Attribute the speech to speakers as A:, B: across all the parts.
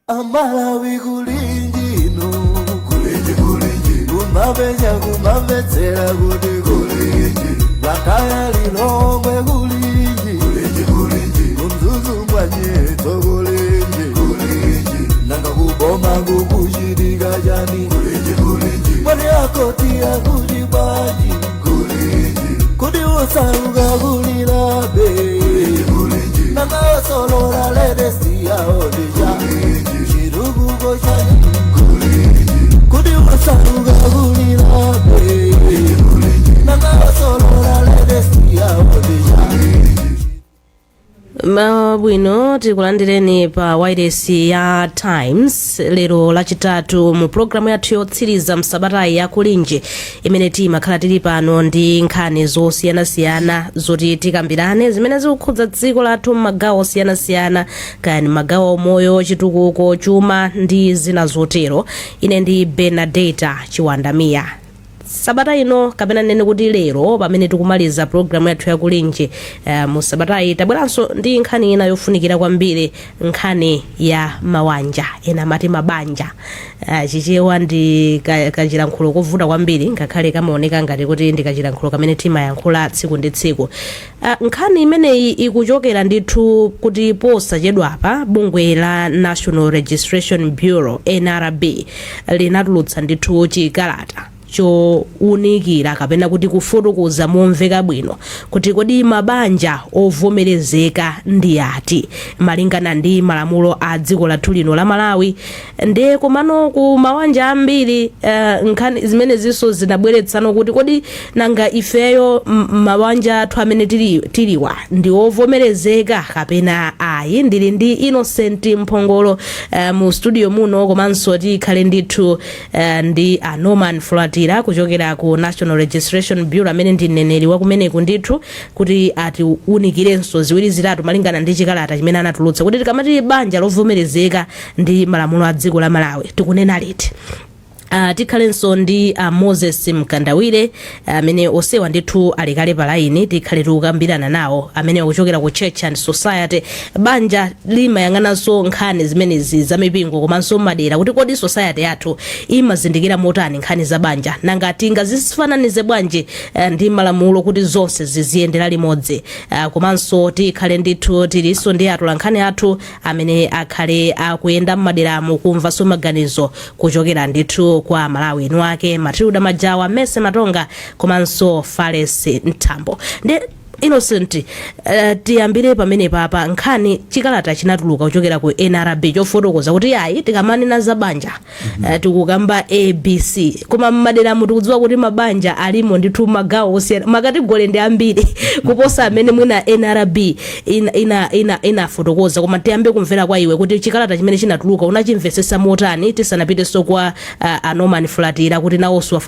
A: Amalawi, kulinji inu, kulinji, kulinji, kumapenya kumamvetsera kuti kulinji, Blantyre, Lilongwe, kulinji, kulinji, kulinji, kuMzuzu mwanyetso, kulinji, kulinji, nanga kuboma kukuchitika chani? Kulinji, kulinji, mwani akoti akuti bwanji? Kulinji, kuti usauka kulilabe, kulinji, nanga osolola latest yawo ndija chitukuko chani? Kuti usauka kulilabe, nanga osolola latest yawo ndija.
B: Mabwino, tikulandireni pa wireless ya Times lero Lachitatu mu programu yathu yotsiriza msabatayi ya Kulinji, imene timakhala tili pano ndi nkhani zosiyanasiyana zoti tikambirane zimene zikukhudza dziko lathu m'magawo osiyanasiyana, kaya ni magawo moyo, chitukuko, chuma ndi zina zotero. Ine ndi Benadeta Chiwandamiya. Sabata ino, kapena nene kuti lero, pamene tikumaliza programu yathu yakulinji mu sabatayi, tabweranso ndi nkhani ina yofunikira kwambiri, nkhani ya mawanja, ena amati mabanja. Chichewa ndi kachilankhulo kovuta kwambiri, ngakhale kamaoneka ngati kuti ndi kachilankhulo kamene timayankhula tsiku ndi tsiku. Nkhani imeneyi ikuchokera ndithu kuti posachedwapa bungwe la National Registration Bureau, NRB, linatulutsa ndithu chikalata chowunikira kapena kuti kufotokoza momveka bwino kuti kodi mabanja ovomerezeka ndi ati malingana ndi malamulo a dziko lathu lino la Malawi. Ndiye komano ku mawanja ambiri, nkhani zimene zinso zinabweretsano kuti kodi nanga ifeyo mawanja athu amene tiliwa ndi ovomerezeka kapena ayi? Ndili ndi Innocent Mphongolo mu studio muno, komanso tikhale ndithu ndi a Norman Fulatira kuchokera ku National Registration Bureau, amene ndi mneneri wa kumeneku ndithu, kuti atiwunikirenso ziwiri zitatu malingana ndi chikalata chimene anatulutsa, kuti tikamati banja lovomerezeka ndi malamulo a dziko la Malawi tikunena liti. Tikhalenso ndi Moses Mkandawire, amene osewa ndithu alikale pa line, tikhale tikukambirana nawo, amene akuchokera ku Church and Society. Banja limayang'ananso nkhani zimenezi za mipingo komanso madera, kuti kodi society yathu imazindikira motani nkhani za banja, nanga tingazifananize bwanji ndi malamulo kuti zonse ziziyendera limodzi? Komanso tikhale ndithu tilinso ndi atolankhani athu amene akhale akuyenda m'maderamo kumvanso maganizo kuchokera ndithu kwa Malawi enu ake, Matilda Majawa, Mese Matonga komanso Fales Mtambo. Ndi Innocent, tiyambire pamene papa nkhani, chikalata chinatuluka kuchokera ku NRB chofotokoza kuti ayi, tikamanena za banja tikukamba ABC, koma mmaderamo tikudziwa kuti mabanja alimo ndithu magawo osiyana, ma category ndi ambiri kuposa amene mwina NRB inafotokoza. Koma tiyambe kumvera kwa iwe kuti chikalata chimene chinatuluka unachimvesesa motani, tisanapitenso kwa a Norman Fulatira kuti nawonso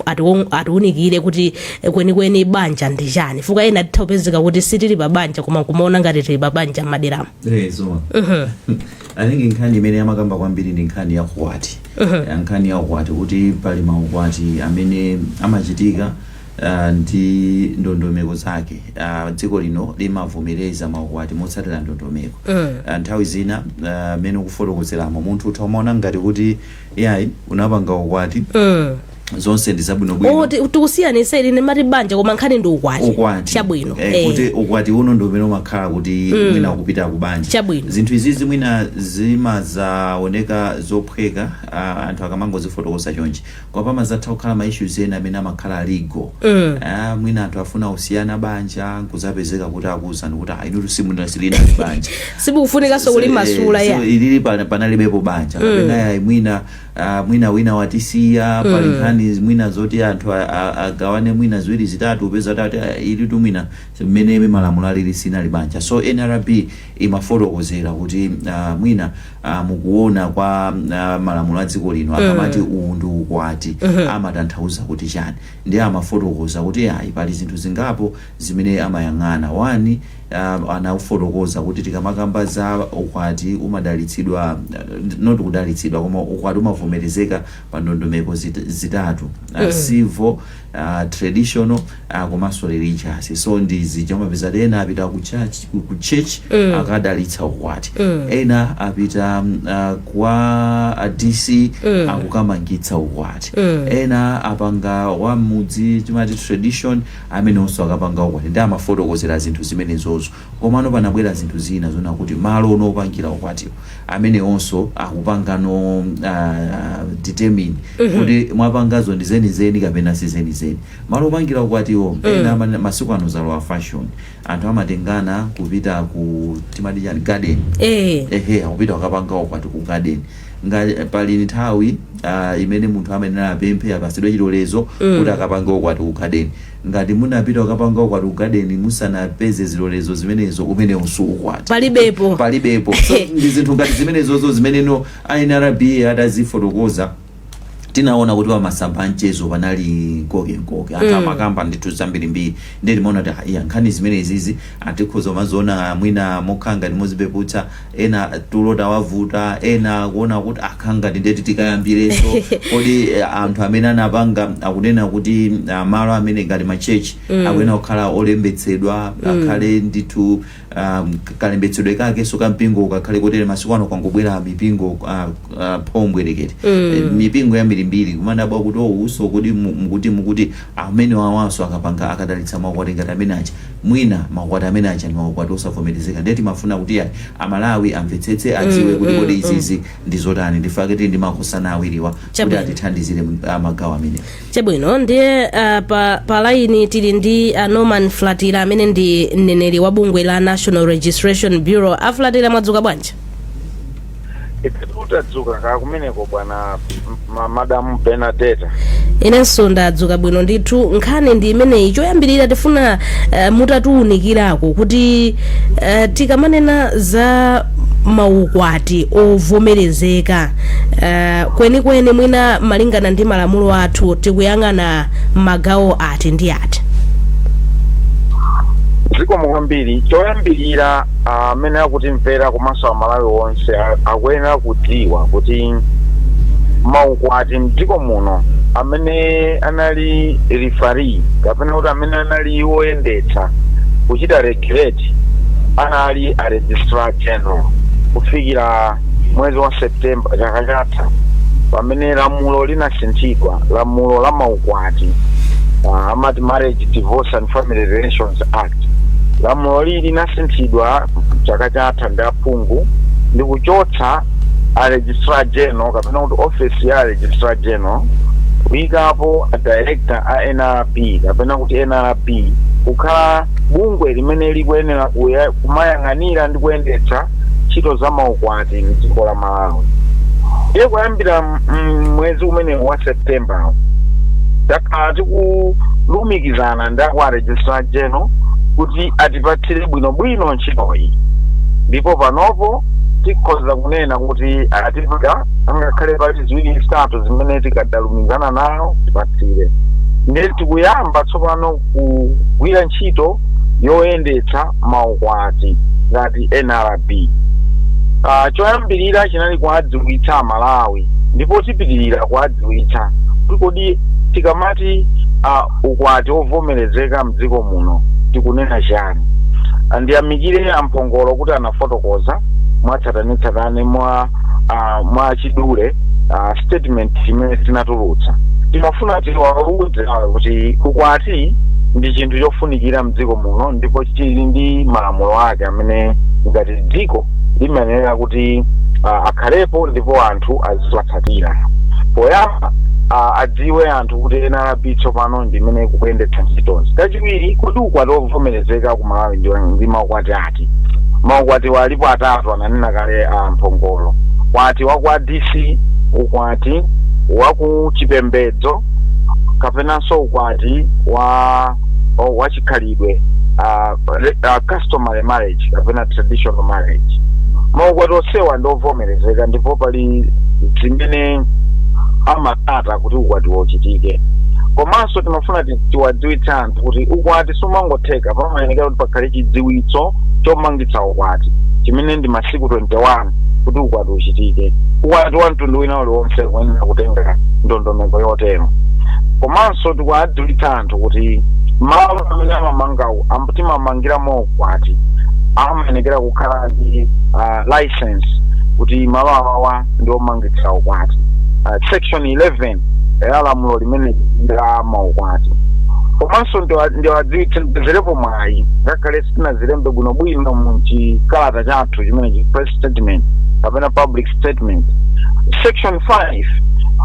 B: atiwunikire kuti kwenikweni banja ndi chani, fuka ena titha kupezeka kuti sitili pa banja koma kumaona ngati tili pa banja m'maderamo.
C: Eh, so I think nkhani imene amakamba kwambiri ndi nkhani ya ukwati. Nkhani ya ukwati, kuti pali maukwati amene amachitika ndi ndondomeko zake. Dziko lino limavomereza maukwati motsatira ndondomeko. Nthawi zina, mmene ukufotokozeramo, munthu utha umaona ngati kuti yayi, unapanga ukwati, zonse ndi zabwinobwino.
B: Oh, tikusiyanisa, ili ndimati banja koma nkhani ndi ukwati.
C: Ukwati.
B: Chabwino.
C: Kuti ukwati uno ndi umene umakhala kuti mwina kupita kubanja. Zinthu izizi mwina zimazaoneka zophweka anthu akamangozifotokoza chonchi, koma pamazatha kukhala ma issues ena amene amakhala legal. Mwina anthu afuna kusiyana banja, nkuzapezeka kuti akuwuzani kuti, "Ah, inutu simuna silinali banja."
B: Sikufunikanso kulimasula. Ya.
C: Ilili panalibepo banja, kapena yayi, mwina mwina wina watisiya, pali nkhani mwina zoti anthu agawane mwina ziwiri zitatu, upeza kuti ilitu mwina mmene malamulo alili sinali banja. So NRB imafotokozera kuti mwina mukuona kwa malamulo a dziko lino, akamati uwu ndi ukwati amatanthauza kuti chani? Ndi amafotokoza kuti ayi, pali zinthu zingapo zimene amayang'ana. One, Anaufotokoza kuti tikamakamba za ukwati umadalitsidwa, not kudalitsidwa, koma ukwati umavomerezeka pa ndondomeko zitatu: civil, traditional, komanso religious. So ndi zija umapeza ena apita ku church, ku church akadalitsa ukwati, ena apita kwa a DC akukamangitsa ukwati, ena apanga wa mudzi, timati tradition, amenenso akapanga ukwati. Ndi amafotokozera zinthu zimenezozo. Komano panabwera zinthu zina zona kuti malo onopangira ukwatiwo amenewonso akupangano determine kuti mwapangazo ndi zenizeni kapena si zenizeni. Malo opangira ukwatiwo, ena masiku ano zalowa fashion, anthu amatengana kupita ku, timati chani, garden. Ehe, akupita kukapanga ukwati ku garden. Nga pali nthawi imene munthu amayenera apemphe, apasidwe chilolezo kuti akapange ukwati ku garden. Ngati munapita kukapanga ukwati ku garden musanapeze zilolezo zimenezo, umenewo si ukwati.
B: Palibepo.
C: Palibepo. So ndi zinthu ngati zimenezozo zimeneno NRB adazifotokoza. Tinaona kuti pamasamba mchezo panali nkokenkoke, anthu amakamba ndithu zambirimbiri. Ndiye timaona kuti iya, nkhani zimenezizi atikhoza umaziona mwina mokhala ngati mozipeputsa, ena tulo tawavuta, ena kuona kuti akhala ngati ndeti tikayambirenso. Kodi anthu amene anapanga akunena kuti malo amene ngati ma church akuyenera kukhala olembetsedwa, akhale ndithu kalembetsedwe kakenso kampingo kakhale kotere. Masiku ano kwangobwera mipingo phombwerekete, mipingo yambirimbiri, kumadabwa kuti ouso kuti mukuti amene wawanso akapanga, akadalitsa maukwati ngati amene aja, mwina maukwati amene aja ndi maukwati osavomerezeka. Ndiye timafuna kuti ayi, Amalawi amvetsetse, adziwe kuti kodi izizi ndi zotani. Ndifake tili ndi makosana awiriwa kuti atithandizire magawo amenewa.
B: Chabwino. Ndiye pa line tili ndi Norman Flatira amene ndi mneneri wa bungwe la National Registration Bureau. Aflatira, mwadzuka bwanji?
D: Ife tadzuka ka kumeneko, bwana Madam Benadeta.
B: Inenso ndadzuka bwino ndithu. Nkhani ndi imeneyi. Choyambirira tifuna mutatiwunikirako kuti tikamanena za maukwati ovomerezeka, kwenikweni mwina malingana ndi malamulo athu tikuyang'ana magawo ati ndi ati?
D: Zikomo kwambiri. Choyambirira, amene akutimvera komanso Amalawi onse akuyenera kudziwa kuti maukwati mdziko muno, amene anali referee kapena kuti amene anali woyendetsa, kuchita regulate, anali a Registrar General kufikira mwezi wa September chaka chatha, pamene lamulo linasinthidwa, lamulo la maukwati, amati Marriage, Divorce and Family Relations Act. Lamulo lili linasinthidwa chaka chatha ndi aphungu ndi kuchotsa a Registrar General kapena kuti office ya Registrar General, kuyikapo a director a NRB, kapena kuti NRB kukhala bungwe limene likuyenera kumayang'anira ndi kuyendetsa ntchito za maukwati mdziko la Malawi. Iye kuyambira mwezi umenewu wa September takhala tikulumikizana ndi akwa Registrar General kuti atipatsire bwinobwino ntchitoyi, ndipo panopo tikhoza kunena kuti atipatsa, angakhale pali ziwiri zitatu zimene tikadalumikizana nawo tipatsire. Ndiye tikuyamba tsopano kugwira ntchito yoyendetsa maukwati ngati NRB. Choyambirira chinali kuwadziwitsa Amalawi, ndipo tipitirira kuwadziwitsa kuti kodi tikamati ukwati wovomerezeka mdziko muno tikunena chani. Ndiyamikire amphongolo kuti anafotokoza mwatsatanetsatane, mwa chidule statement imene tinatulutsa. Timafuna tiwauze kuti ukwati ndi chinthu chofunikira mdziko muno, ndipo chili ndi malamulo ake amene ngati dziko limayenera kuti akhalepo ndipo anthu aziwatsatira. Poyamba, adziwe anthu kuti NRB tsopano ndi imene ikuyendetsa ntchitozi. Kachiwiri, kodi ukwati wovomerezeka ku Malawi ndi maukwati ati? Maukwati walipo atatu, ananena kale mphongolo: ukwati wa kwa DC, ukwati wa ku chipembedzo, kapenanso ukwati wa chikhalidwe, customary marriage kapena traditional marriage. Maukwati onsewa ndi ovomerezeka, ndipo pali zimene amatsata kuti ukwati wochitike. Komanso timafuna tiwadziwitse anthu kuti ukwati sumangotheka, pamayenekera kuti pakhale chidziwitso chomangitsa ukwati chimene ndi masiku 21 kuti ukwati uchitike. Ukwati wa mtundu wina uliwonse kuyenera kutenga ndondomeko yotero. Komanso tikuwadziwitsa anthu kuti malo amene amamangawo, timamangiramo ukwati, amayenekera kukhala ndi license kuti malo awawa ndi omangitsa ukwati, section 11 ya lamulo limene la maukwati. Komanso ndiwadziwitse, ndipezerepo mwayi, ngakhale sitinazilembe bwinobwino mu chikalata chathu chimene chi press statement kapena public statement, section 5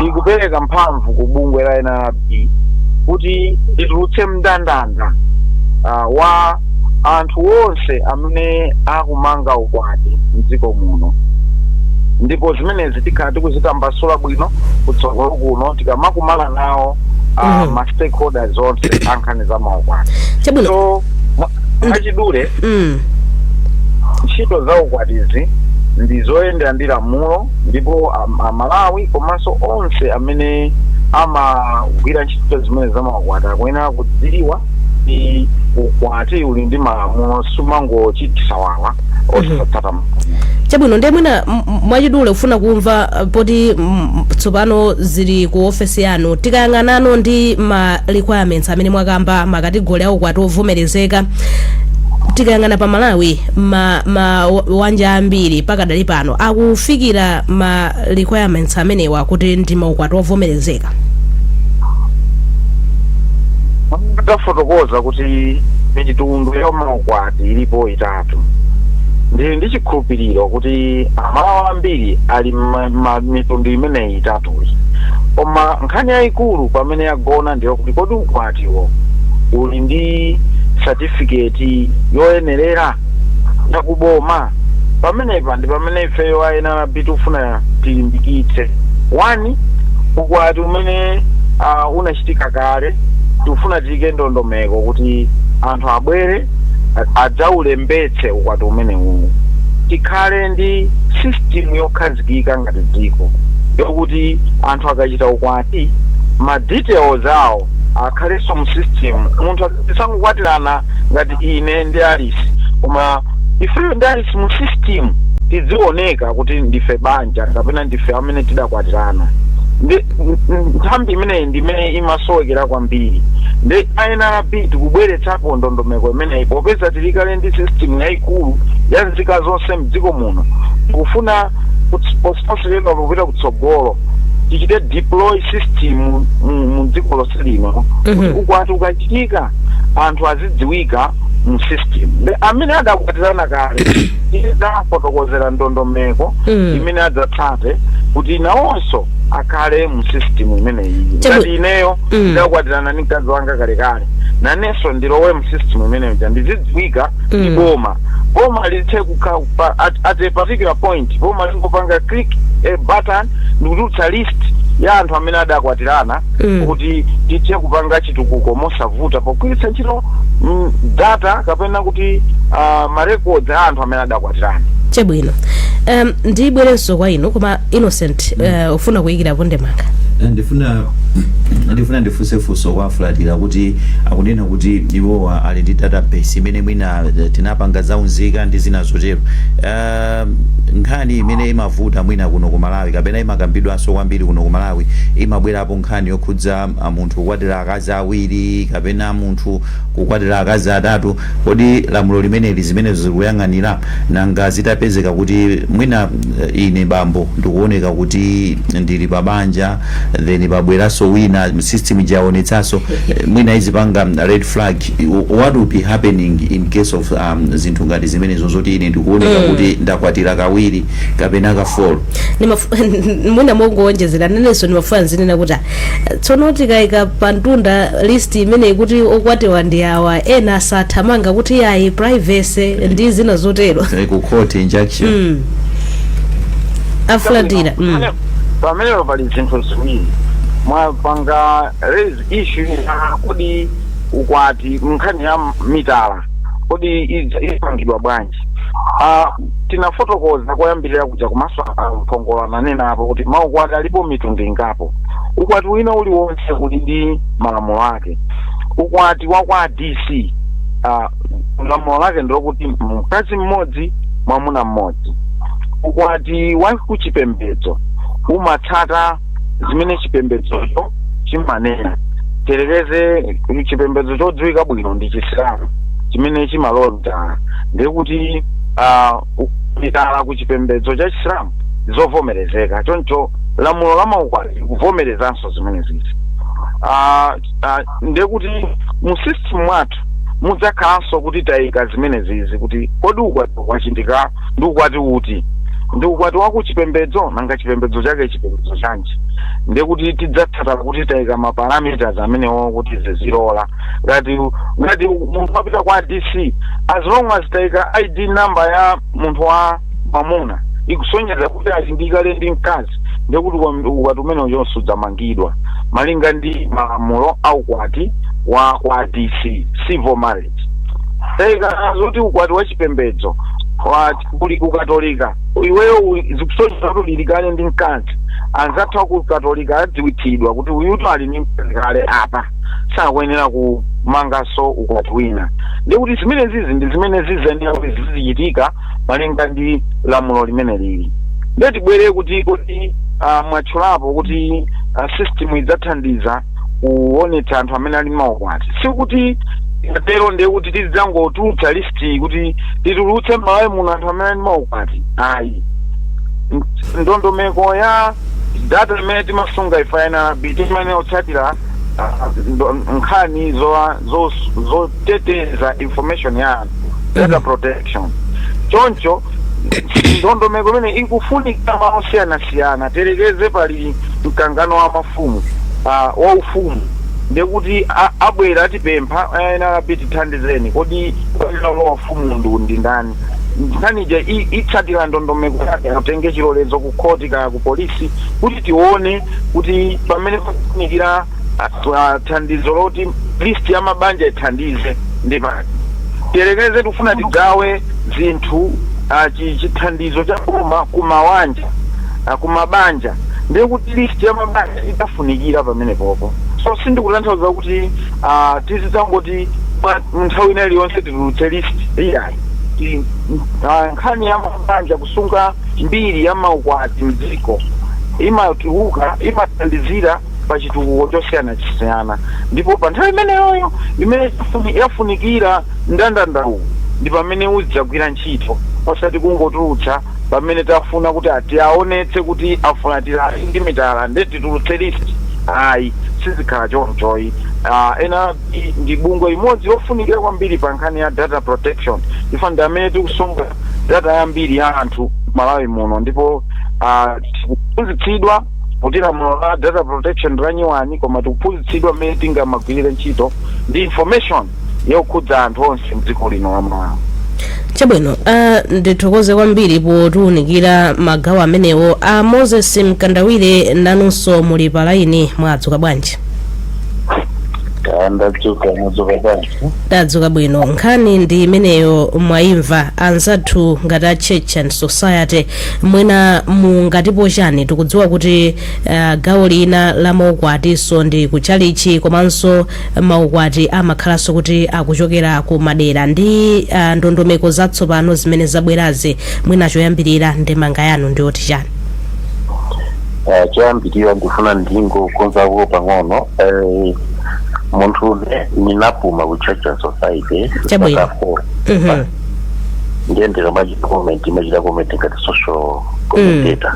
D: ikupereka mphamvu ku bungwe la NRB kuti litulutse mndandanda wa anthu onse amene akumanga ukwati mdziko muno. Ndipo zimenezi tikhala tikuzitambasula bwino kutsogolo kuno tikamakumana nawo ma stakeholders onse ankhani za maukwati.
B: Chabwino.
D: So mwachidule, ntchito za ukwatizi ndi zoyendera ndi lamulo, ndipo Amalawi komanso onse amene amagwira ntchito zimene zamaukwati akuyenera kudziwa ndi ukwati uli ndi malamulo, sumangochitisawawa osatsata malamulo.
B: Chabwino, ndiye mwina mwachidule kufuna kumva, poti tsopano zili ku ofesi yanu, tikayang'anano ndi ma requirements amene mwakamba, ma category a ukwati ovomerezeka, tikayang'ana pa Malawi, ma wanja ambiri pakadali pano akufikira ma requirements amenewa kuti ndi maukwati ovomerezeka?
D: Tafotokoza kuti mitundu ya maukwati ilipo itatu. Ndili ndi chikhulupiriro kuti Amalawi ambiri ali mitundu imeneyi itatuyi, koma nkhani yayikulu pamene yagona ndiyo kuti kodi ukwatiwo uli ndi certificate yoyenerera yakuboma? Pamenepa ndi pamene ifeyo a NRB tikufuna tilimbikitse. One, ukwati umene unachitika kale, tikufuna tiyike ndondomeko kuti anthu abwere adzaulembetse ukwati umenewu. Tikhale ndi system yokhazikika ngati dziko yokuti anthu akachita ukwati, ma details awo akhalenso mu system. Munthu tisangokwatirana ngati ine ndi Alice, koma ifeyo ndi Alice mu system tidzioneka kuti ndife banja kapena ndife amene tidakwatirana. Ndi nthambi imeneyi ndi imene imasowekera kwambiri, ndi NRB tikubweretsapo ndondomeko imeneyi. Popeza tilikale ndi system yayikulu ya nzika zonse mdziko muno, tikufuna posachedwa kupita kutsogolo tichite deploy system mu dziko lonse lino kuti ukwati ukachitika anthu azidziwika mu system. Ndi amene adakwatirana kale tidzafotokozera ndondomeko imene adzatsate kuti nawonso akhale mu system imeneyi. Ngati ineyo ndakwatirana ndi mkazi wanga kalekale, nanenso ndilowe mu system imeneyo, ndizidziwika ndi boma. Boma lithe kukhala at a particular point, boma lingopanga click a button ndikutulutsa list ya anthu amene adakwatirana kuti tithe kupanga chitukuko mosavuta pogwiritsa ntchito data kapena kuti ma records a anthu amene adakwatirana.
B: Chabwino, ndibwerenso kwa inu, koma Innocent, ufuna kuyikirapo ndemanga?
C: Ndifuna ndifunse funso kwa Afulatira kuti akunena kuti iwowa ali ndi database imene mwina tinapanga zaunzika ndi zina zotero. Nkhani imene imavuta mwina kuno ku Malawi kapena imakambidwanso kwambiri kuno ku Malawi, imabwerapo nkhani yokhudza munthu kukwatira akazi awiri kapena munthu kukwatira akazi atatu. Kodi lamulo limeneli zimenezo zikuyang'anira? Nanga zitapezeka kuti mwina ine bambo ndikuoneka kuti ndili pa banja, then pabweranso wina, system ijaonetsanso, mwina izipanga red flag, what will be happening in case of zinthu ngati zimenezo zoti ine ndikuoneka kuti ndakwatira kawiri kapena ka four?
B: Mwina mongoonjezera, nanenso ndimafuna nzinena kuti tsono tikayika pantunda list imeneyi kuti okwatiwa ndi awa, ena asathamanga kuti ayi, privacy ndi zina zotero.
C: Ku court injunction.
B: Afulatira.
D: Pamenepo pali zinthu ziwiri mwapanga raise issue ya kodi ukwati, nkhani ya mitala. Kodi ipangidwa bwanji? Tinafotokoza koyambirira kuja, komanso Mphongolo ananena apo kuti maukwati alipo mitundu ingapo. Ukwati wina uliwonse uli ndi malamulo ake. Ukwati wa kwa DC, lamulo lake ndilokuti mkazi mmodzi, mwamuna mmodzi. Ukwati wa kuchipembedzo umatsata zimene chipembedzocho chimanena. Terekeze chipembedzo chodziwika bwino ndi Chisilamu chimene chimalola mitala, ndikuti mitala ku chipembedzo cha Chisilamu zovomerezeka. Choncho lamulo la maukwati likuvomerezanso zimene zizi. Ndekuti mu system mwathu mudzakhalanso kuti tayika zimene zizi, kuti kodi ukwati wachitika ndi ukwati uti? Ndi ukwati wa kuchipembedzo? Nanga chipembedzo chake chipembedzo chanji? Ndekuti tidzatsata kuti tayika ma parameters amenewo kuti zizilola. Ngati munthu wapita kwa DC, as long as tayika ID number ya munthu wa mwamuna ikusonyeza kuti ali ndi kale ndi mkazi, ndekuti ukwati umene sudzamangidwa malinga ndi malamulo a ukwati wa kwa DC, civil marriage. Tayika zoti ukwati wa chipembedzo kuli kukatolika, iweyo zikusonyeza kuti uli kale ndi mkazi, anzathu aku Katolika adziwitsidwa kuti uyutu ali ndi mkazi kale, apa sakuyenera kumanganso ukwati wina. Ndikuti zimene zizi ndi zimene zizenera kuti zizichitika malinga ndi lamulo limene lili. Ndiye tibwere kuti kodi mwatchulapo kuti system idzathandiza kuonetsa anthu amene ali maukwati. Sikuti tero ndiye kuti tidzangotulutsa list kuti titulutse m'Malawi muno anthu amene ali maukwati, ayi. Ndondomeko ya data imene timasunga ife NRB, timene otsatira nkhani zoteteza information ya anthu, data protection. Choncho ndondomeko imene ikufunika malo osiyanasiyana. Terekeze pali mkangano wa mafumu, wa ufumu, ndekuti abwera atipempha, "NRB, tithandizeni, kodi lowa ufumu ndi ndani?" Nkhanija itsatira ndondomeko yake, atenge chilolezo ku khoti kaya ku polisi kuti tione kuti pamene pakufunikira thandizo loti list ya mabanja ithandize ndi pati. Tiyerekeze tikufuna tigawe zinthu, chithandizo cha boma kumawanja, kumabanja, ndiye kuti list ya mabanja itafunikira pamene popo. So sindikutanthauza kuti tizidzangoti nthawi ina iliyonse titulutse list, iyayi. Nkhani ya mabanja, kusunga mbiri ya maukwati mdziko, imatuluka, imathandizira pa chitukuko chosiyanasiyana, ndipo pa nthawi imeneyoyo imene yafunikira mndandandawu ndi pamene uzidzagwira ntchito, osati kungotulutsa pamene tafuna kuti atiaonetse kuti afuna tilali ndi mitala nde titulutse list, ayi, sizikhala chonchoyi. NRB ndi bungwe limodzi lofunikira kwambiri pa nkhani ya data protection. Ife ndi amene tikusunga data yambiri ya anthu Malawi muno, ndipo tikuphunzitsidwa kuti lamulo la data protection la nyuwani, koma tikuphunzitsidwa mmene tingamagwirire ntchito ndi information yokhudza anthu onse mdziko lino la Malawi.
B: Chabwino, ndithokoze kwambiri potiwunikira magawo amenewo. A Moses Mkandawire, nanunso muli pa laini, mwadzuka bwanji?
E: Ndadzuka, mwadzuka bwanji?
B: Tadzuka bwino. Nkhani ndi imeneyo mwayimva. Anzathu ngati a Church and Society, mwina mungatipo chani? Tikudziwa kuti gawo lina la maukwatiso ndi kuchalichi, komanso maukwati amakhalanso kuti akuchokera ku madera ndi ndondomeko zatsopano zimene zabwerazi. Mwina choyambirira ndemanga yanu ndiyoti chani?
E: Choyambirira ndifuna ndingokonzako pang'ono. Munthu une ninapuma ku Church and Society
B: Chabwino.
E: zaka 4. Ndiye ndikamachita comment, imachita comment ngati social commentator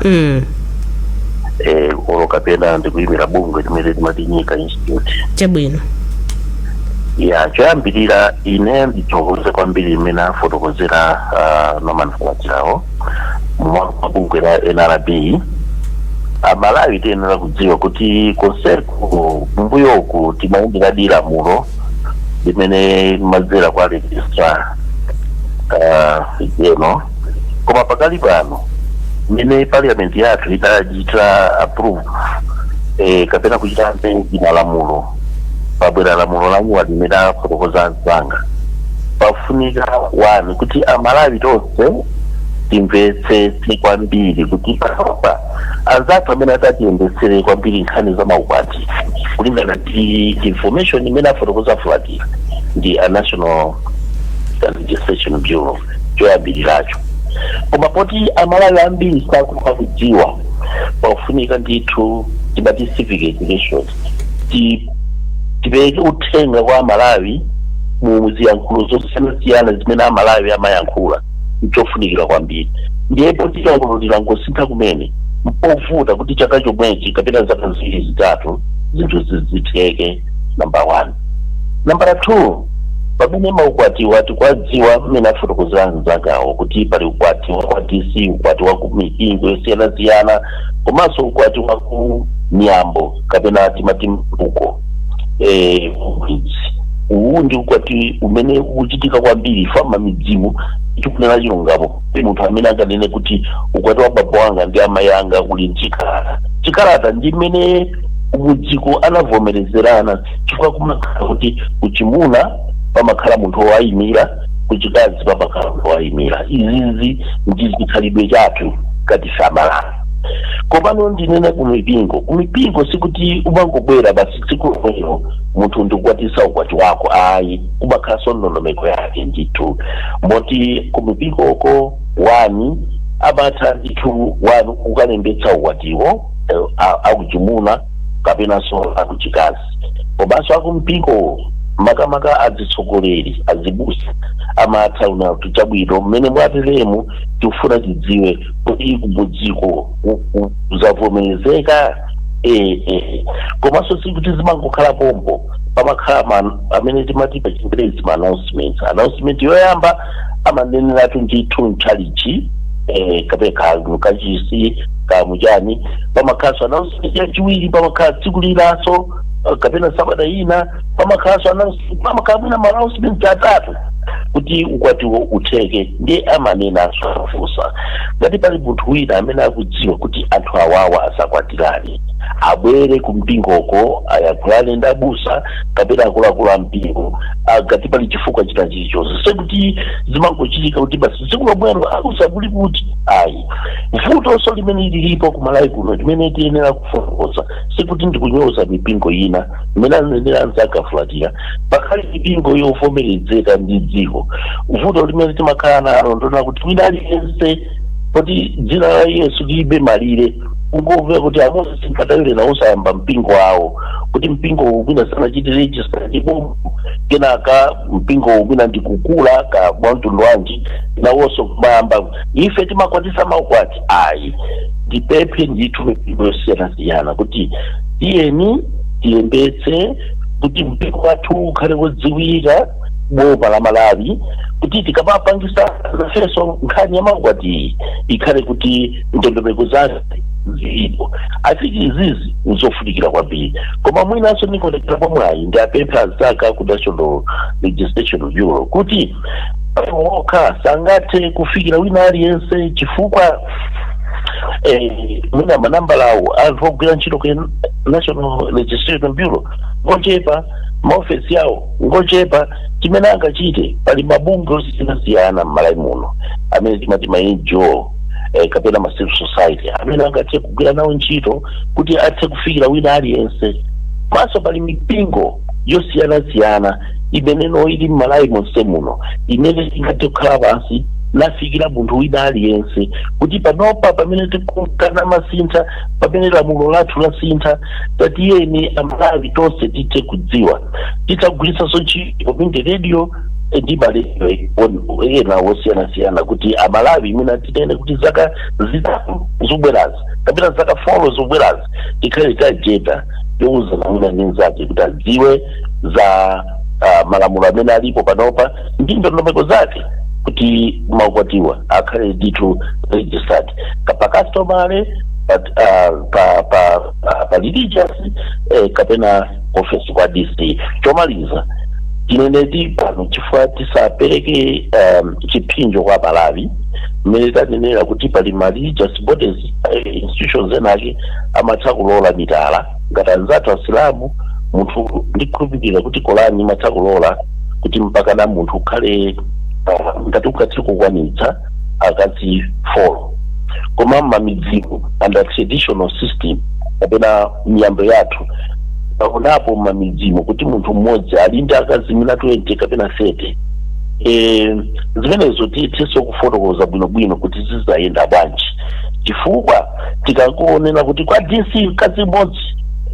E: olo kapena ndikuyimira bungwe limene limati Nyika Institute. Ya, choyambirira ine ndithokoze kwambiri imene afotokozera Norman Fulatirawo mwa bungwe la NRB. Amalawi tiyenera kudziwa kuti konseku mbuyoku timayendera lamulo limene limadzera kwa Registrar General, koma pakali pano mmene parliament yathu itachita approve kapena kuchita amend malamulo, pabwera lamulo la nyuwa limene afotokoza anzanga. Pafunika one kuti Amalawi tonse timvetsetse kwambiri kuti panopa anzathu amene atatiyendetsere kwambiri nkhani za maukwati, kulingana ndi information imene afotokoza Fulatira, ndi a National Registration Bureau choyambiriracho. Koma poti Amalawi ambiri sakufa kudziwa, pafunika ndithu timati civic education, tipereke uthenga kwa Amalawi mu ziyankhulo zosiyanasiyana zimene Amalawi amayankhula. Nchofunikira kwambiri. Ndiye poti lamulo lilangosintha kumene, mpovuta kuti chaka chomwechi kapena zaka 2, 3 zinthu zizitheke, number one. Number two, pamene maukwatiwa tikwadziwa mmene afotokozera anzangawo kuti pali ukwati wa kwa DC, ukwati wa ku mipingo yosiyanasiyana, komanso ukwati wa ku miyambo kapena timati mbuko kumidzi. Uwu ndi ukwati umene ukuchitika kwambiri fama midzimu. Tikunena chilungamo, munthu amene anganene kuti ukwati wa baba wanga ndi amayi anga uli mchikalata, chikalata ndi mmene kumudziko anavomerezerana, chifukwa kumakhala kuti kuchimuna pamakhala munthu wowayimira, kuchikazi pamakhala munthu wowayimira. Izizi ndi chikhalidwe chathu ngati Amalawi. Komano ndinene kumipingo, kumipingo sikuti umangobwera basi tsiku lomwelo munthu ndikukwatisa ukwati wako, ayi. Kumakhalanso ndondomeko yake ndithu, moti kumipingoko one amatha ndithu one ukalembetsa ukwatiwo akuchimuna kapenanso akuchikazi. Komanso akumpingo, makamaka azitsogoleri, azibusa, amatha una kuti chabwino, mmene mwateremu tikufuna tidziwe kuti kumudziko zavomerezeka. Komanso sikuti zimangokhala pompo, pamakhala amene timati pa Chingerezi ma announcement. Announcement yoyamba amaneneratu ndithu mtchalichi kapena kachisi kamuchani. Pamakhalanso announcement yachiwiri, pamakhala tsiku lilanso kapena sabata ina pamakhalanso announcement, pamakhala mwina ma announcement atatu kuti ukwatiwo utheke. Ndiye amanenanso, afunsa ngati pali munthu wina amene akudziwa kuti anthu awawa asakwatirane, abwere kumpingoko ayankhulane ndi abusa kapena akuluakulu a mpingo ngati pali chifukwa china chilichonse. Sekuti zimangochitika kuti basi tsiku lomwelo abusa kuli kuti, ayi. Vutonso limene lilipo kumalawi kuno limene tiyenera kufotokoza, sikuti ndikunyoza mipingo ina, imene anenera anzanga Fulatira, pakhale mipingo yovomerezeka ndi dziko. Vuto limene timakhala nalo ndona kuti wina aliyense, poti dzina la Yesu lilibe malire, kungomvera kuti aMoses Mkandawire nawo sayamba mpingo wawo, kuti mpingo wina sanachite register ndipo kenaka mpingo wina ndikukula ka mwa mtundu wanji, nawonso kumayamba ife timakwatisa maukwati, ayi. Ndipemphe ndithu mipingo yosiyanasiyana kuti tiyeni tilembetse kuti mpingo wathu ukhale wodziwika boma la Malawi, kuti tikamapangisa nafenso nkhani ya maukwati ikhale kuti ndondomeko zake zilipo. I think izizi nzofunikira kwambiri. Koma mwinanso ndikonekera pomwayi ndi apemphe anzanga ku National Registration Bureau kuti okha sangathe kufikira wina aliyense, chifukwa mwina manambala awo anthu ogwira ntchito ku National Registration Bureau ngochepa, maofesi yawo ngochepa. Chimene angachite, pali mabungwe osiyanasiyana m'Malawi muno amene timati ma NGO kapena ma civil society amene angathe kugwira nawo ntchito kuti athe kufikira wina aliyense. Komanso pali mipingo yosiyanasiyana imeneno ili m'Malawi monse muno imene ingathe kukhala pansi nafikira munthu wina aliyense kuti panopa pamene tikukana masintha, pamene lamulo lathu lasintha, tatiyeni Amalawi tonse tithe kudziwa. Titagwiritsanso ntchito community radio ndi maradio ena osiyanasiyana kuti Amalawi imene tinene kuti zaka 3 zobwerazi kapena zaka 4 zobwerazi tikhale ta agenda yowuzana wina ndi mnzake kuti adziwe za malamulo amene alipo panopa ndi ndondomeko zake kuti maukwatiwa akhale ndithu registered pa customary, pa religious kapena office kwa DC. Chomaliza tineneti pano, chifukwa tisapereke chipsinjo kwa Malawi, mmene tanenera kuti pali ma religious bodies, institutions enake amatha kulola mitala ngati anzathu Asilamu. Munthu ndikhulupirira kuti Korani imatha kulola Kuti mpakana munthu ukhale ngati ungathe kukwanitsa akazi 4. Koma mmamidzimu, under traditional system kapena miyambo yathu, paonapo mmamidzimu kuti munthu mmodzi ali ndi akazi mina 20 kapena 30. Zimenezo tithenso kufotokoza bwinobwino kuti zizayenda bwanji, chifukwa tikangonena kuti kwa DC mkazi mmodzi,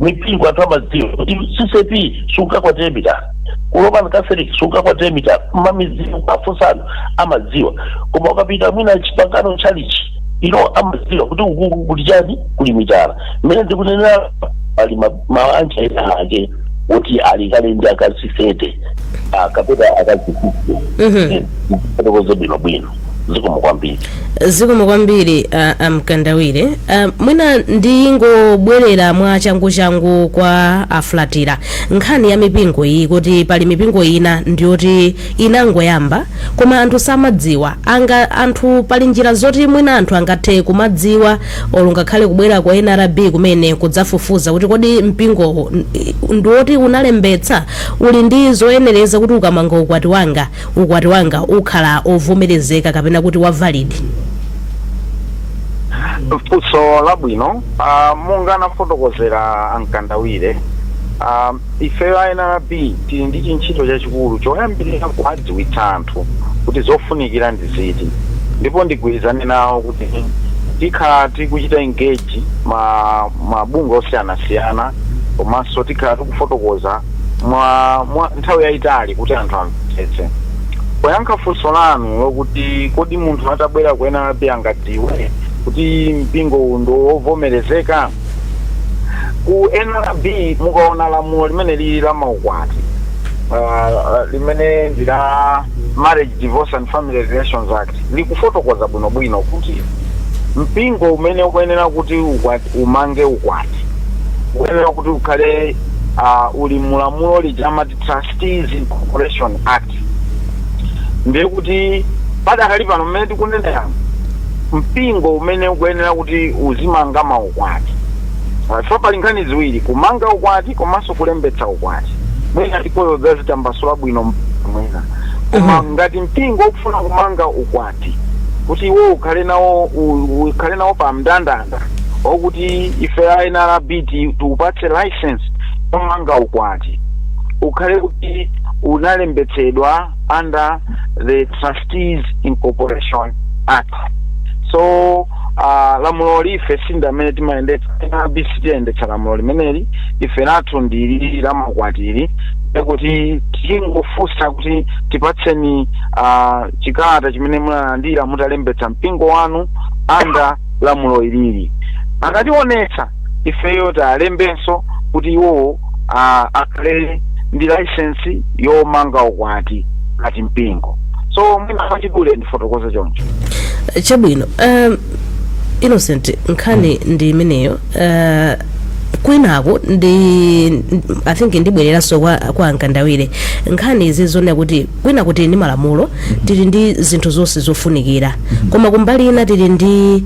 E: mipingo anthu amadziwa kuti CCAP sungakwatire mitala, ku Roman Catholic sungakwatire mitala. Mmamidzimu kafunsano amadziwa, koma ukapita mwina Chipangano Chalichi ino, amadziwa kuti ukuku kuli chani, kuli mitala. Mmene ndikunenera, pali maanja ena ake kuti ali kale ndi akazi 30 kapena akazi 50. Fotokoze bwinobwino. Zikomo kwambiri.
B: Zikomo kwambiri, Amkandawire. Mwina ndingobwerera mwa changu kwa Aflatira. Nkhani ya mipingo iyi, kuti pali mipingo ina ndiyoti inangoyamba koma anthu samadziwa, anga anthu pali njira zoti mwina anthu angathe kumadziwa, olo ngakhale kubwera kwa NRB kumene kudzafufuza kuti kodi mpingowo ndiwoti unalembetsa, uli ndi zoyenereza kuti ukamanga ukwati wanga ukhala ovomerezeka kapena kuti wa valid?
D: Funso labwino. Monga anafotokozera Ankandawire, ifeyo a NRB tili ndi chintchito chachikulu choyambirira kuwadziwitsa anthu kuti zofunikira ndi ziti, ndipo ndigwirizane nawo kuti tikhala tikuchita engage mabungwe osiyanasiyana, komanso tikhala tikufotokoza mwa nthawi yayitali kuti anthu amvetsetse. Poyankha funso lanu lokuti kodi munthu atabwera ku NRB angadziwe kuti mpingo uwu ndi wovomerezeka, ku NRB mukaona lamulo limene lili la maukwati, limene ndi la Marriage, Divorce and Family Relations Act, likufotokoza bwinobwino kuti mpingo umene ukuyenera kuti umange ukwati ukuyenera kuti ukhale uli mulamulo lija amati Trustees Incorporation Act. Ndiye kuti padakali pano mmene tikunenera, mpingo umene ukuyenera kuti uzimanga maukwati, so pali nkhani ziwiri: kumanga ukwati komanso kulembetsa ukwati. Mwina tikozo zitambasula bwino mwina, koma ngati mpingo ukufuna kumanga ukwati kuti iwo ukhale nawo pa mndandanda okuti ife a NRB tiupatse license yomanga ukwati, ukhale kuti unalembetsedwa under the Trustees Incorporation Act. So lamulo life sindi amene timayendetsa, NRB sitiyendetsa lamulo limeneli. Ife lathu ndili la maukwatiri, kuti tingofunsa kuti tipatseni chikalata chimene munalandira mutalembetsa mpingo wanu under lamulo ilili. Akationetsa, ifeyo talembenso kuti iwowo akhale ndi license yomanga ukwati ngati mpingo. So mwina mwachidule ndifotokoze choncho.
B: Chabwino. Innocent, nkhani ndi imeneyo. Kwinako ndi, I think, ndibwereranso kwa Ankandawire. Nkhani izi zonena kuti kwina kuti ndi malamulo, tili ndi zinthu zonse zofunikira, koma kumbali ina tili ndi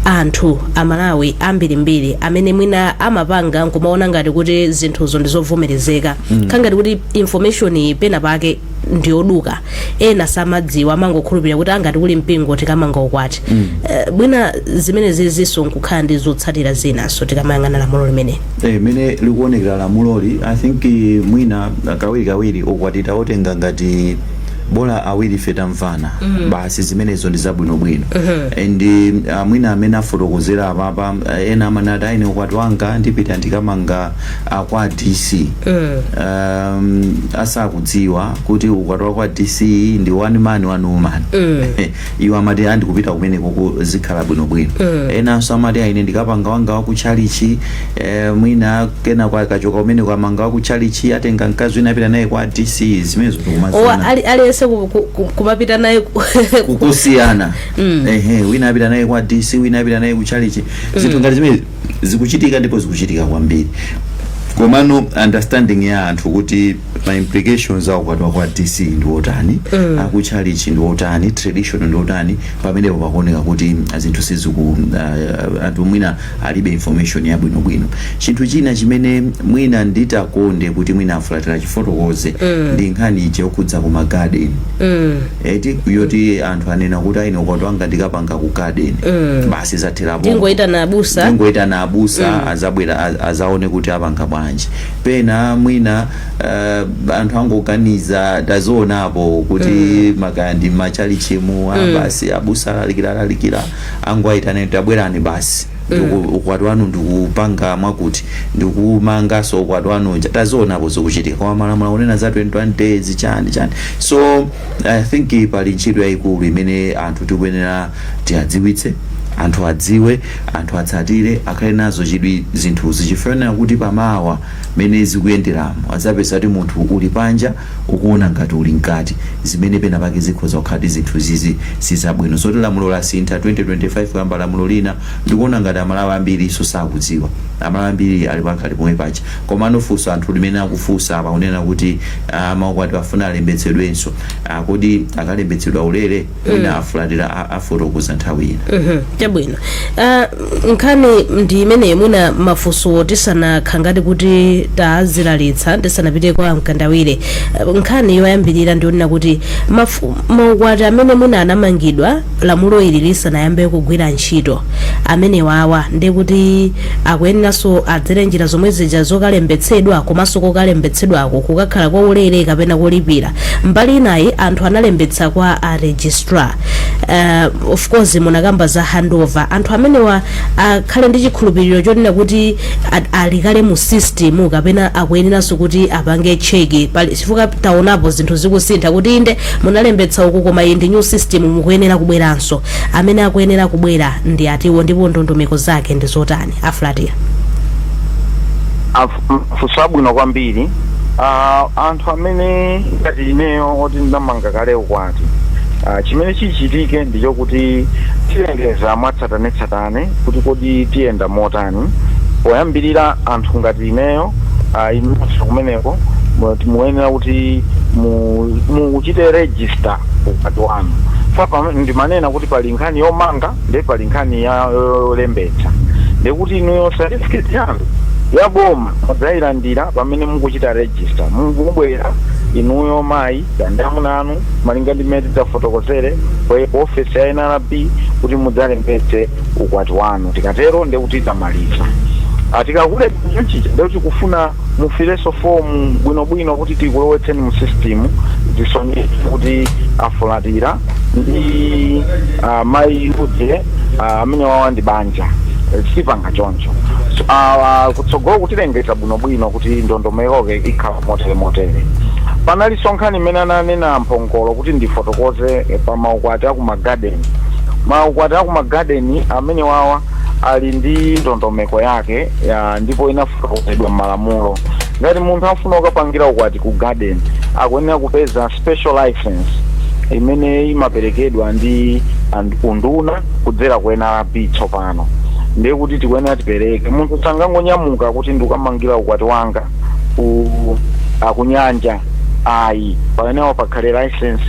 B: anthu Amalawi ambirimbiri amene mwina amapanga nkumaona ngati kuti zinthuzo ndi zovomerezeka, ngati kuti information pena pake ndiyoduka. Ena samadziwa, amangokhulupirira kuti angati kuli mpingo tikamanga ukwati. Mwina zimene zizinso nkukhala ndi zotsatira zinaso tikamayang'ana lamulo limene
C: Imene likuonekera lamuloli, I think mwina kawirikawiri ukwati taotenga ngati bola awiri ife tamvana basi, zimenezo ndi zabwinobwino. And mwina amene afotokozera apapa, ena amanati, "Aine ukwati wanga ndipita ndikamanga kwa DC," asakudziwa kuti ukwati wa kwa DC ndi one man, one woman. Iwo amati andikupita kumeneko zikhala bwinobwino. Enanso amati, "Aine ndikapanga wanga wa kutchalichi." Mwina kena kwa kachoka kumeneko amanga wa kutchalichi, atenga mkazi wina apita naye kwa DC. Zimenezo
B: o
C: tikumaziona.
B: Aliyense kumapita naye
C: Kusiyana. Ehe, wina apita naye kwa DC, wina apita naye kutchalichi. Zinthu ngati zimene zikuchitika, ndipo zikuchitika kwambiri. Komano understanding ya anthu kuti ma implications a ukwati wa kwa DC ndi otani, akutchalichi ndi otani, tradition ndi otani, pamenepo pakuoneka kuti zinthu siziku anthu mwina alibe information yabwinobwino. Chinthu china chimene mwina nditakonde kuti mwina afulatira chifotokoze ndi nkhani ije yokhudza ku magarden, eti, yoti anthu anena kuti aine ukwati wanga ndikapanga ku garden, basi zatherapo.
B: Tingoyitana abusa.
C: Tingoyitana abusa, azabwera, azaone kuti apanga bwanji. Pena mwina anthu angoganiza, tazionapo kuti makaya ndi machalichimu, basi abusa alalikira, alalikira, angoayitana kuti abwerani basi. Ukwati wanu ndikupanga mwakuti ndikumangaso ukwati wanu. Tazionapo zikuchitika, koma malamulo akunena za 21 days, chani chani. So I think pali ntchito yayikulu imene anthu tikuyenera tiadziwitse, anthu adziwe, anthu atsatire, akhale nazo chidwi zinthuzi, chifukwa kuti pamawa mene zikuyenderamo azapeza kuti munthu uli panja ukuona ngati uli mkati, zimene pena pake zikhoza kukhala kuti zinthu zizi sizabwino. Zoti lamulo lasintha 2025 kuyamba lamulo lina, ndikuona ngati Amalawi ambiri iso sakudziwa. Amalawi ambiri ali pakhali pomwe pacha. Komano funso anthu limene akufunsa apa kunena kuti maukwati afuna alembetsedwenso, kodi akalembetsedwa ulere? Mwina afulatira afotokoza nthawi ina.
B: Chabwino. Nkhani ndi imeneyo. Mwina mafunso tisanakha ngati kuti tazilalitsa, tisanapite kwa Mkandawire, nkhani yoyambirira ndionena kuti maukwati amene mwina anamangidwa lamulo ili lisanayambe kugwira ntchito, amene wawa ndi kuti akuyeneranso adzere njira zomwe zija zokalembetsedwa, komanso kokalembetsedwako kukakhala kwa ulere kapena kolipira? Mbali inayi, anthu analembetsa kwa a registrar, of course munakamba za handover, anthu amenewa akhale ndi chikhulupiriro chonena kuti alikale mu system, kapena akuyeneranso kuti apange check pali? Chifukwa taonapo zinthu zikusintha, kuti inde munalembetsa uku, koma iyi ndi new system, mukuyenera kubweranso. Amene akuyenera kubwera ndi atiwo, ndipo ndondomeko zake ndi zotani, Afulatira?
D: Funso abwino kwambiri. Anthu amene ngati ineyo oti ndinamanga kale ukwati, chimene chichitike ndichokuti tilengeza mwatsatanetsatane kuti kodi tiyenda motani. Poyambirira, anthu ngati ineyo, inunso kumeneko, muyenera kuti muchite register ukwati wanu. Ndimanena kuti pali nkhani yomanga ndi pali nkhani ya yolembetsa. Ndikuti inuyo certificate yanu ya boma mudzayilandira pamene mukuchita register. Mubwera inuyo mayi ndi amuna anu, malinga ndi mmene tidzafotokozere ku office ya NRB kuti mudzalembetse ukwati wanu. Tikatero ndekuti tamaliza. Tikakulembetsa chija, ndekuti kufuna mufileso fomu bwinobwino kuti tikulowetseni mu system, zisonyeze kuti afulatira ndi mayi uje, amene wawa ndi banja. Sipanga choncho. So, kutsogolo kutilengeza bwinobwino kuti ndondomeko ikhala motere motere. Panalinso nkhani imene ananena Mphongolo kuti ndifotokoze, pa maukwati akumagadeni. Maukwati akumagadeni amene wawa ali ndi ndondomeko yake ya, ndipo inafotokozedwa m'malamulo. Ngati munthu afuna kukapangira ukwati ku garden, akuyenera kupeza special license imene imaperekedwa ndi unduna kudzera ku NRB. Tsopano ndiye kuti tikuyenera tipereke, munthu sangangonyamuka kuti ndikukamangira ukwati wanga ku kunyanja, ayi. Pamenepo pakhale license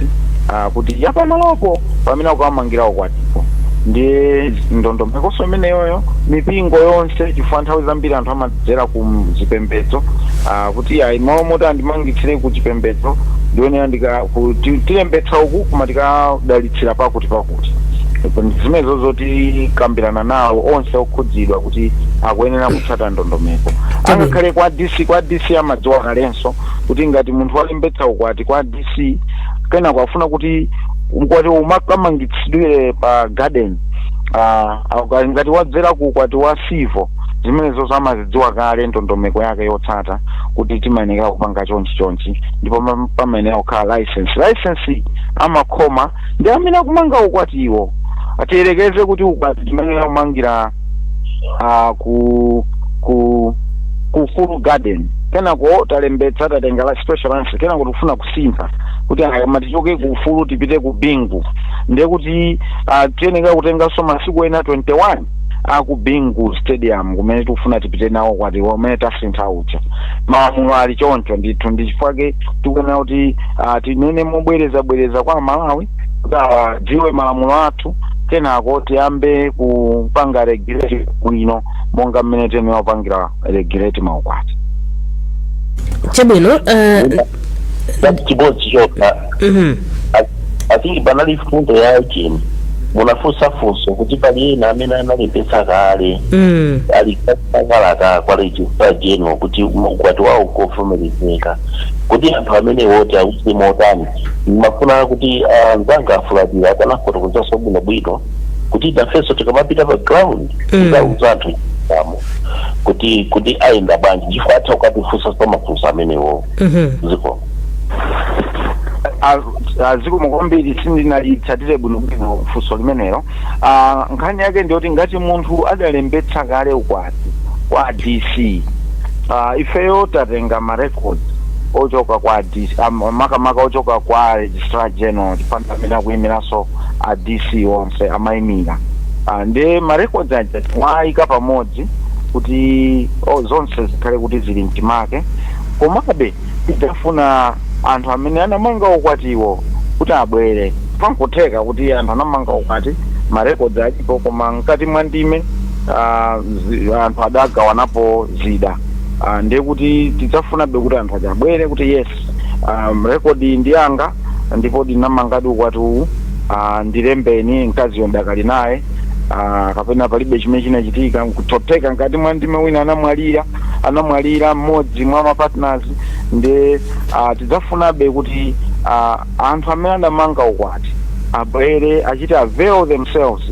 D: kuti yapamalopo pamene akukamangira ukwatipo. Ndiye ndondomekonso imeneyoyo mipingo yonse, chifukwa nthawi zambiri anthu amadzera ku zipembedzo, kuti ayi, malo moti andimangitsire ku chipembedzo, ndionera ndika tilembetsa uku koma tikadalitsira pakuti pakuti. Zimenezo zoti kambirana nawo onse okhudzidwa kuti akuyenera kutsata ndondomeko. Angakhale kwa DC, kwa DC amadziwa kalenso kuti ngati munthu walembetsa ukwati kwa DC, kenako afuna kuti ukwati umakamangitsidwire pa garden, ngati wadzera ku ukwati wa civil, zimenezo amazidziwa kale ndondomeko yake yotsata kuti timayenera kupanga chonchi chonchi, ndipo pamayenera kukhala license. License amakhoma ndi amene akumanga ukwatiwo. Tiyerekeze kuti ukwati timayenera kumangira ku full garden, kenako talembetsa, tatenga la special license, kenako tikufuna kusintha kuti aya matichoke ku Ufulu tipite ku Bingu, ndiye kuti tiyenera kutenganso masiku ena 21. Aku Bingu Stadium kumene tikufuna tipite nawo ukwati umene tasintha uja. Malamulo ali choncho ndithu. Ndi chifukwa tikuyenera kuti tinene mobwerezabwereza kwa Malawi kuti adziwe malamulo athu, kenako tiyambe kupanga regulate bwino monga mmene tiyenera kupangira regulate maukwati.
B: Chabwino.
E: Chimodzi chokha. I think panali fundo ya chini, munafunsa funso kuti pali ena amene analembetsa kale, ali kakalata kwa Registrar General kuti ukwati wawo ukovomerezeka, kuti anthu amene woti auze motani. Mafuna kuti anzanga afulatira akanafotokozanso bwinobwino kuti nafenso tikamapita pa ground tikauza anthu amo kuti ayenda bwanji, chifukwa atha kukatifunsa mafunso amenewo. Ziko.
D: Zikomo kwambiri. Sindinalitsatire bwinobwino funso limenelo. Nkhani yake ndiyoti ngati munthu adalembetsa kale ukwati kwa DC, ifeyo tatenga ma records ochoka kwa DC, makamaka ochoka kwa Registrar General, chifukwa amene akuyimiranso a DC onse amayimira. Ndi ma records aja mwayika pamodzi kuti zonse zikhale kuti zili mchimake. Komabe tidafuna anthu amene anamanga ukwatiwo kuti abwere. Pankutheka kuti anthu anamanga ukwati, ma records alipo, koma mkati mwa ndime anthu adagawanapo zida. Ndiye kuti tidzafunabe kuti anthu aja abwere kuti yes, record ndi yanga ndipo ndinamangadi ukwati uwu, ndilembeni, mkaziyo ndakali naye, kapena palibe chimene chinachitika. Nkutheka mkati mwa ndime wina anamwalira mmodzi mwa ma partners. Ndi tidzafunabe kuti anthu amene adamanga ukwati abwere, achite avail themselves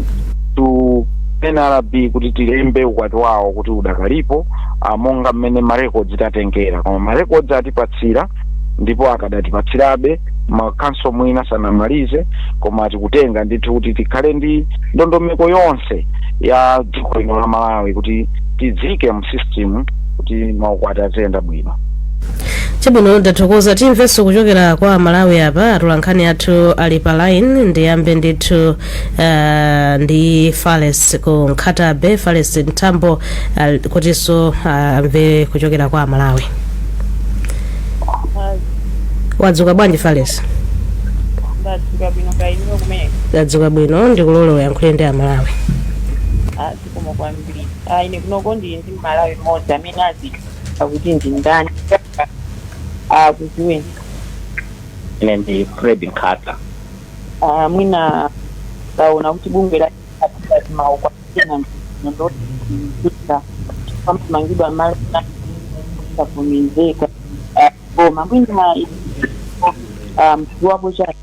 D: to NRB kuti tilembe ukwati wawo kuti udakalipo, monga mmene ma records tatengera. Koma ma records atipatsira ndipo akadatipatsirabe makhanso mwina sanamalize, koma tikutenga ndithu kuti tikhale ndi ndondomeko yonse ya dziko lino la Malawi kuti tidzike mu system kuti maukwati aziyenda bwino.
B: Chabwino, ndathokoza. Timvenso kuchokera kwa Malawi apa, atolankhani athu ali pa line. Ndiyambe ndithu ndi Fales ku Nkhatabe, Fales Mtambo, kutinso amve kuchokera kwa Malawi. Wadzuka bwanji, Fales?
F: Ndadzuka bwino, kainuyo kumene?
B: Ndadzuka bwino. Ndikulole uyankhule ndi Amalawi.
F: Zikomo kwambiri. Ine kunoko ndili ndi Malawi mmodzi amene azi akuti ndi ndani, akudziweni.
G: Ine ndi Fred Nkhata.
F: Mwina taona kuti bungwe la maukwati ndokuita pamangidwa malo savomerezeka, koma mwina mdziwapo cha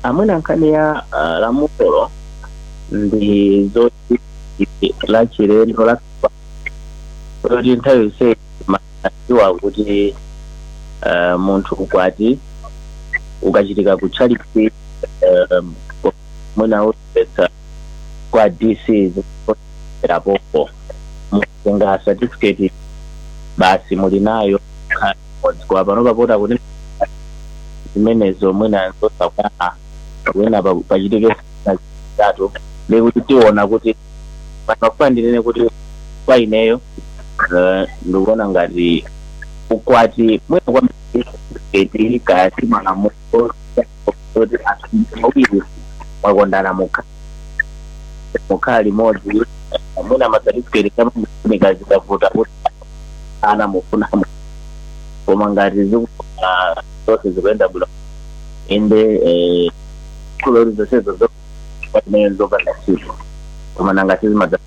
G: Amwina nkhani ya lamulo ndi zoti la chilendo la kuti nthawi yonse madziwa kuti munthu ukwati ukachitika ku tchalitchi, mwina ulembetsa kwa DC zerapopo, mutenga certificate basi, muli nayo kwa pano papota kuti zimenezo mwina zosakwana, wina pachitike zitatu, ndikuti tiona kuti panofa. Ndinene kuti kwa ineyo ndikuona ngati ukwati mwina kwambiri kaya si malamulo kuti anthu awiri mwakondana mukhala limodzi, mwina ma certificate kamafunika zikavuta kuti ana mufunamo, koma ngati zikufuna zonse zikuyenda bwino, inde kulori zonsezo zimene zopanda ntchito, koma nanga sizimadza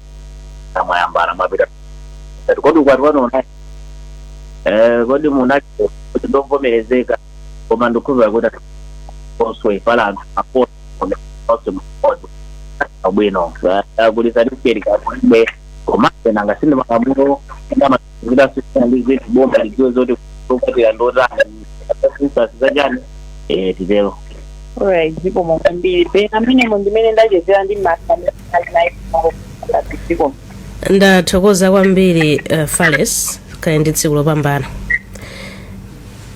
G: mwayambana mwapita kodi ukwati wanu unayi kodi munali kuti ndovomerezeka? Koma ndikukhulupirira kuti oswe pala anthu apo onse mmodzi bwino kuli certificate kakulibe, komabe nanga sindi malamulo ndamaita ndi zinthu boma lidziwe zoti kukwatira ndotani zachani, titero.
F: Alright, zikomo kwambiri. Pena amenemo ndimene ndachezera ndi masana ali naye zikomo.
B: Ndathokoza kwambiri, Fales, kale ndi tsiku lopambana.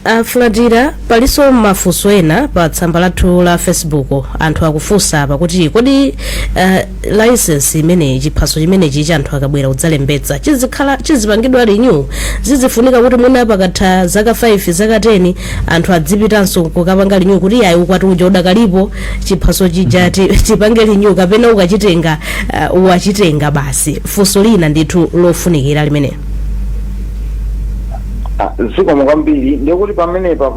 B: Afulatira, palinso mafunso ena pa tsamba lathu la Facebook. Anthu akufunsa apa kuti kodi license imeneyi, chiphaso chimenechi cha anthu akabwera kudzalembetsa, chizikhala chizipangidwa renew? Zizifunika kuti mwina pakatha zaka 5, zaka 10, anthu adzipitanso kukapanga renew kuti ayi, ukwati uja udakalipo, chiphaso chija tipange renew, kapena ukachitenga wachitenga basi? Funso lina ndithu lofunikira limene.
D: Ah, zikomo kwambiri. Ndikuti pamenepa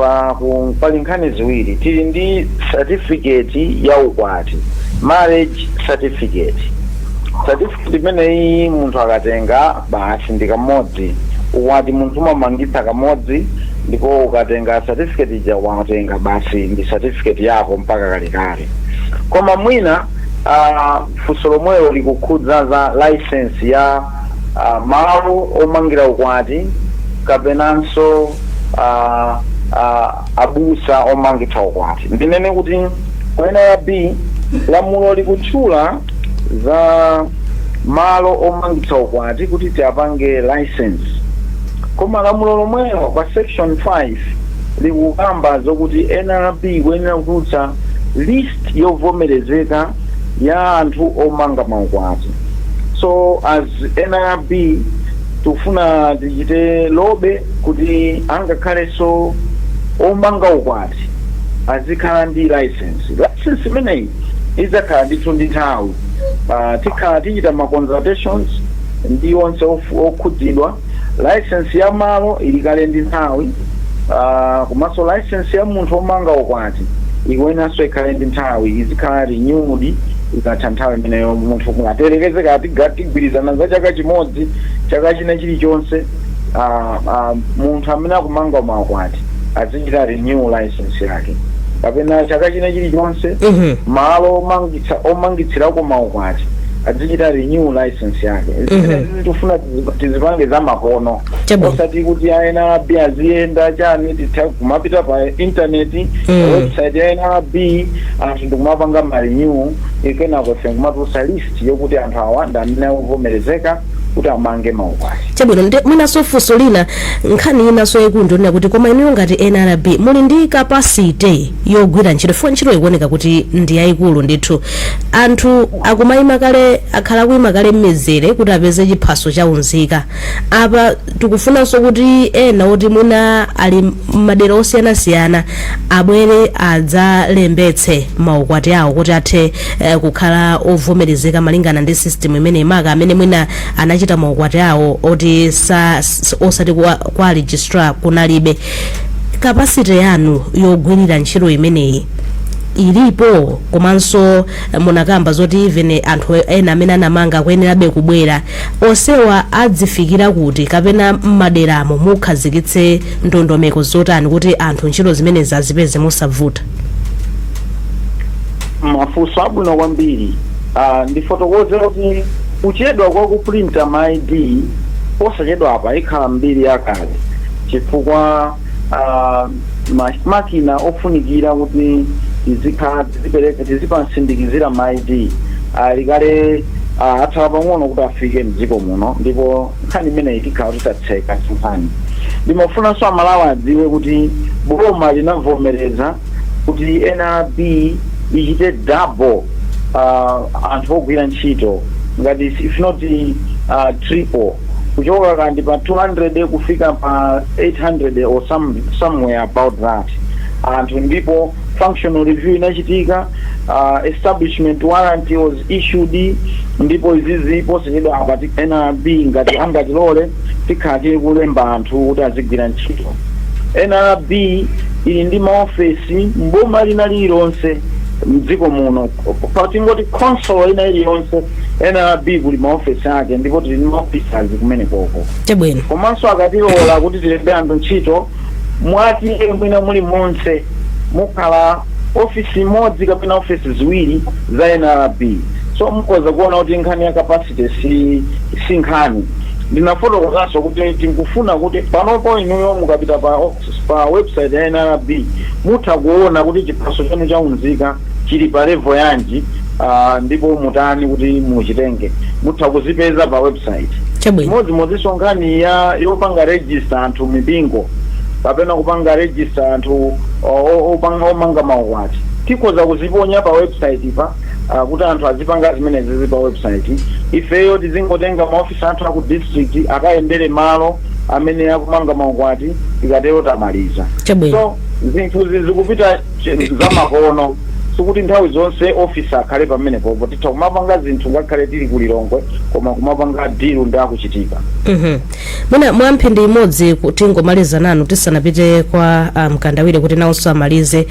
D: pali nkhani ziwiri. Tili ndi certificate ya ukwati, marriage certificate. Certificate imeneyi munthu akatenga basi ndi kamodzi. Ukwati munthu umamangitsa kamodzi, ndipo ukatenga certificate ija watenga basi, ndi certificate yako mpaka kalekale. Koma mwina funso lomwelo likukhudza za license ya malo omangira ukwati kapenanso abusa omangitsa ukwati. Ndinene kuti ku NRB lamulo likutchula za malo omangitsa ukwati kuti tiapange license, koma lamulo lomwelo pa section 5 likukamba zokuti NRB ikuyenera kutulutsa list yovomerezeka ya anthu omanga maukwati. So as NRB tikufuna tichite lobby kuti angakhalenso omanga ukwati azikhala ndi license. License imeneyi idzakhala ndithu ndi nthawi. Tikhala tichita ma consultations ndi onse okhudzidwa. License ya malo ili kale ndi nthawi, komanso license ya munthu omanga ukwati ikuyeneranso ikhale ndi nthawi, izikhala renewed ikatha nthawi imeneyo. Munthu kungaterekeze kati tigwirizana za chaka chimodzi, chaka china chilichonse munthu amene akumanga maukwati azichita renew license yake, kapena chaka china chilichonse malo omangitsirako maukwati azichita renew license yake. Zimene tifuna tizipange za makono, osati kuti a NRB aziyenda chani. Titha kumapita pa intaneti, website ya NRB, anthu ndikumapanga ma renew, kenako ife nkumatulutsa list yokuti anthu awa ndi amene akuvomerezeka kuti amange maukwati.
B: Chabwino. Ndi mwinanso funso lina, nkhani inanso yaikulu ndionena kuti koma inuyo ngati NRB muli ndi capacity yogwira ntchito? Chifukwa ntchito ikuoneka kuti ndi yayikulu ndithu. Anthu akumayima kale, akhala akuyima kale m'mizere kuti apeze chiphaso cha unzika. Apa tikufunanso kuti ena oti mwina ali m'madera osiyanasiyana abwere adzalembetse maukwati awo kuti athe kukhala ovomerezeka malingana ndi system imene maka amene mwina anachita maukwati awo oti osati kwa registrar kunalibe. Capacity yanu yogwirira ntchito imeneyi ilipo? Komanso munakamba zoti even anthu ena amene anamanga akuyenerabe kubwera. Onsewa adzifikira kuti, kapena m'maderamo mukhazikitse ndondomeko zotani kuti anthu ntchito zimenezi azipeze mosavuta?
D: Mafunso abwino kwambiri. Ndifotokoze kuti kuchedwa kwa kuprinta ma ID posachedwa apa ikhala mbiri yakale, chifukwa makina ofunikira kuti tizikhala tizipereka, tizipasindikizira ma ID ali kale, atsala pang'ono kuti afike mdziko muno, ndipo nkhani imeneyi tikhala titatseka nkhani. Ndimafunanso Amalawi adziwe kuti boma linavomereza kuti NRB ichite double anthu ogwira ntchito, ngati if not triple, kuchoka kandi pa 200 kufika pa 800 or somewhere about that anthu. Ndipo functional review inachitika, establishment warrant was issued, ndipo izizi posachedwa apa NRB ngati angatilole tikhala tili kulemba anthu kuti azigwira ntchito. NRB ili ndi maofesi mboma lina lililonse mdziko muno. Patingoti council ina iliyonse, NRB kuli maofesi ake, ndipo tili ndi maofficers kumene koko. Komanso akatilola kuti tilembe anthu ntchito, mwati mwina muli monse mukhala ofisi imodzi kapena ofisi ziwiri za NRB. So mukhoza kuona kuti nkhani ya capacity si nkhani. Ndinafotokozanso kuti tikufuna kuti panopo inuyo mukapita pa website ya NRB mutha kuona kuti chiphaso chanu chaunzika chili pa level yanji, ndipo mutani kuti muchitenge. Mutha kuzipeza pa website. Chimodzimodzinso nkhani ya yopanga register anthu mipingo. Kapena kupanga register anthu omanga maukwati, tikhoza kuziponya pa website pa kuti anthu azipanga zimenezi pa website. Ifeyo tizingotenga maofisi anthu aku district akayendere malo amene akumanga maukwati. Tikatero tamaliza.
B: Chabwino.
D: So zinthuzi zikupita zamakono, sikuti nthawi zonse office akhale pamenepopo. Titha kumapanga zinthu ngakhale tili kulilongwe, koma kumapanga deal ndi akuchitika.
B: Mwina mwa mphindi imodzi tingomaliza nanu tisanapite kwa Mkandawire kuti nawonso amalize.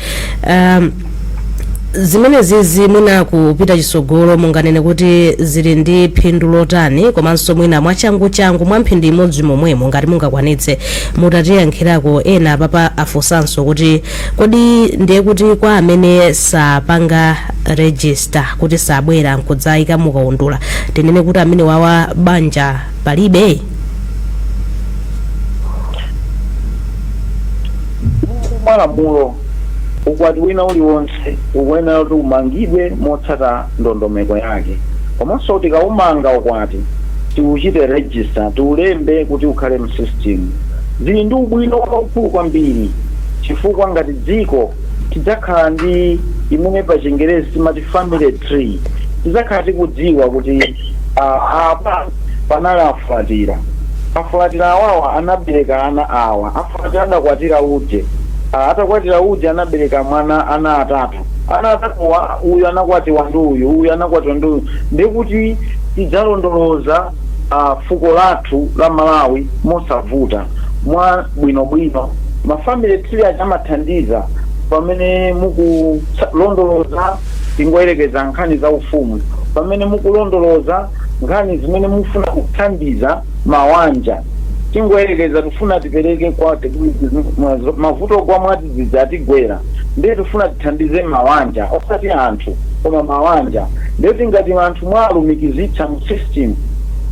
B: Zimenezizi mwina kupita chitsogolo munganene kuti zili ndi phindu lotani? Komanso mwina mwachangu changu mwa mphindi imodzi momwemo, ngati mungakwanitse, mutatiyankhirako. Ena apapa afunsanso kuti kodi ndiye kuti kwa amene sapanga register, kuti sabwera nkudzayika mukaundula, tinene kuti amene wawa banja palibe?
D: Mwalamulo, ukwati wina uliwonse ukuyenera kuti umangidwe motsata ndondomeko yake, komanso tikaumanga ukwati tiuchite register, tiulembe kuti ukhale m'system. Zili ndi ubwino waukulu kwambiri, chifukwa ngati dziko tidzakhala ndi imene pa Chingerezi timati family tree. Tidzakhala tikudziwa kuti apa panali Afulatira, Afulatira awawa anabereka ana awa, Afulatira adakwatira uje, atakwatira uje anabereka mwana, ana atatu, ana atatuwa uyu anakwatiwa ndi uyu, uyu anakwatiwa ndi uyu. Ndikuti tidzalondoloza fuko lathu la Malawi mosavuta, mwa bwinobwino. Ma family tree aja amathandiza pamene mukulondoloza, tingoyerekeza nkhani za ufumu, pamene mukulondoloza nkhani zimene mufuna kuthandiza mawanja. Tingoyerekeza tifuna tipereke kwa mavuto kwa mwadzidzidzi atigwera, ndiye tifuna tithandize mawanja, osati anthu koma mawanja. Ndiye tingati anthu mwalumikizitsa mu system,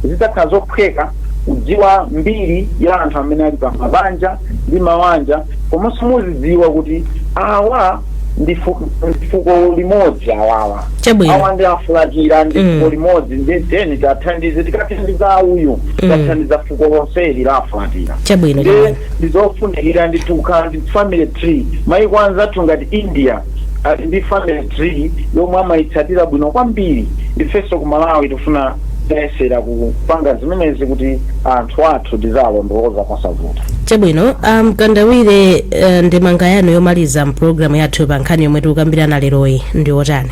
D: zitakhala zophweka kudziwa mbiri ya anthu amene ali pa mabanja ndi mawanja, komanso muzidziwa kuti awa ndi fuko limodzi awawa. Awa ndi Afulatira, ndi fuko limodzi, ndi teni tathandize. Tikathandiza uyu, tathandiza fuko lonseli la Afulatira. Ndi ndizofunikira ndithu kukhala ndi family tree. Maiko anzathu ngati India ali ndi family tree yomwe amayitsatira bwino kwambiri. Ifenso ku Malawi tifuna tayesera kupanga zimenezi kuti anthu athu tizalondoloza mosavuta.
B: Chabwino. Mkandawire, ndemanga yanu yomaliza mpulogalamu yathu pa nkhani yomwe tikukambirana leroyi ndi otani?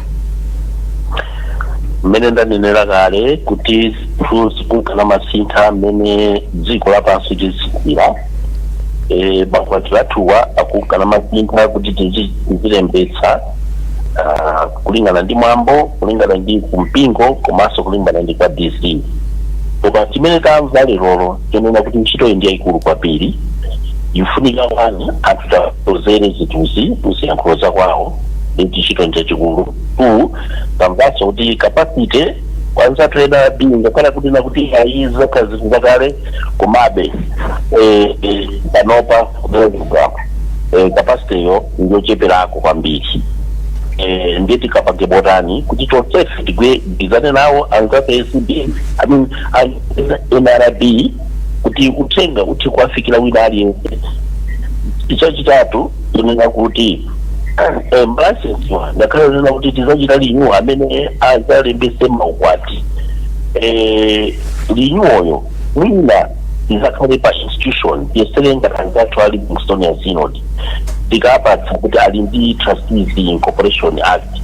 E: Mmene ndanenera kale kuti zinthu zikunkana masintha mmene dziko lapansi lizikira, makwati athuwa akunkana masintha kuti tizilembetsa kulingana ndi mwambo, kulingana ndi kumpingo, komanso kulingana ndi kwa DC. Koma chimene tamva lerolo chonena kuti ntchito iyi ndi yayikulu kwambiri, ifunika one, anthu tozere zinthuzi muziyankhulo zakwawo, ndi ntchito njachikulu. Two, tamvanso kuti capacity kwanza ena b ngakhale kuti nakuti ayi zakhala zinthu zakale, komabe panopa kubereka capacity yo ndiyocheperako kwambiri. Ndiye tikapange botani kuti tonsefe tigwirizane nawo anzathu ACB, I mean NRB, kuti uthenga uthe kuwafikira wina aliyense. Chachitatu, tinena kuti ma licence wa ngakhale tinena kuti tizachita renew amene azalembese maukwati, renewal yo mwina izakhale pa institution. Tiyesere ngati anzathu a Livingstonia Synod, tikapatsa kuti ali ndi Trustees Incorporation Act.